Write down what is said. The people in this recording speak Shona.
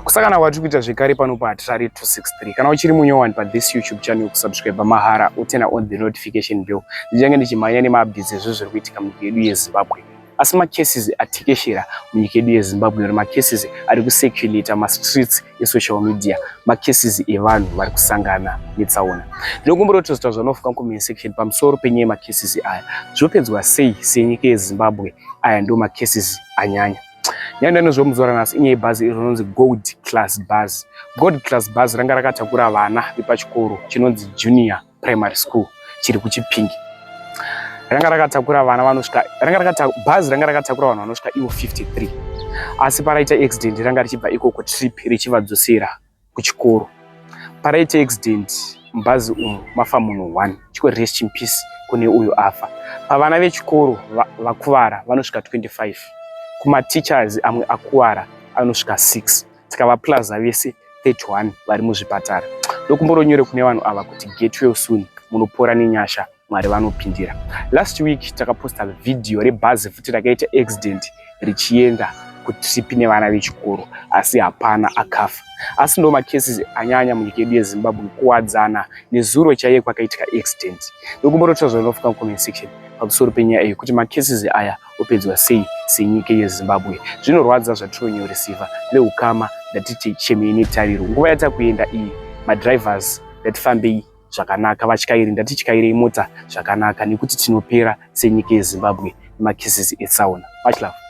Kusangana kwatiri kuita zvekare pano paHatirari 263. Kana uchiri munyowani pathis YouTube channel, kusubscribe mahara, uturn on the notification bell. Ndichange ndichimhanya nemaupdates ezvo zviri kuitika munyika yedu yeZimbabwe. Asi macases atekeshera munyika yedu yeZimbabwe, uri macases ari kucirculata mastreets esocial media, macases evanhu vari kusangana netsaona. Ndinokumbira kuti zita zvanofuka comment section pamusoro penyaya yemacases aya. Zvopedzwa sei senyika yeZimbabwe? Aya ndo macases anyanya. Nyaya ndinozvomuzuva ranhasi inyaya yebhazi iro rinonzi Gold Class Bus. Gold Class Bus ranga rakatakura vana vepachikoro chinonzi Junior Primary School chiri kuChipingi. Ranga rakatakura vana vanosvika, ranga rakata bhazi ranga rakatakura vanhu vanosvika ivo 53, asi paraita accident ranga richibva ikoko trip richivadzosera kuchikoro. Paraita accident mubhazi umu mafa munhu 1. Chiko rest in peace kune uyo afa. Pavana vechikoro vakuvara vanosvika 25, kumateachers amwe akuvara anosvika 6, tikavaplaza vese 31 vari muzvipatara. Ndokumboro kune vanhu ava kuti get well soon, munopora nenyasha, Mwari vanopindira. Last week takaposta vhidhiyo rebhazi futi rakaita accident richienda kutrip nevana vechikoro, asi hapana akafa. Asi ndo macases anyanya munyika yedu yeZimbabwe, kuwadzana. Nezuro chaiye kwakaitika accident. Ndokumborotora zvanofuka mucomment section pamusoro penyaya iyi, kuti macases aya opedzwa sei senyika yeZimbabwe. Zvinorwadza zvatinonyoreceiva veukama. Ndatiti chemei netariro. Nguva yatakuenda iyi, madrivers ngatifambei zvakanaka, vatyairi ndatityairei mota zvakanaka, nekuti tinopera senyika yeZimbabwe nemacases etsaona. Much love.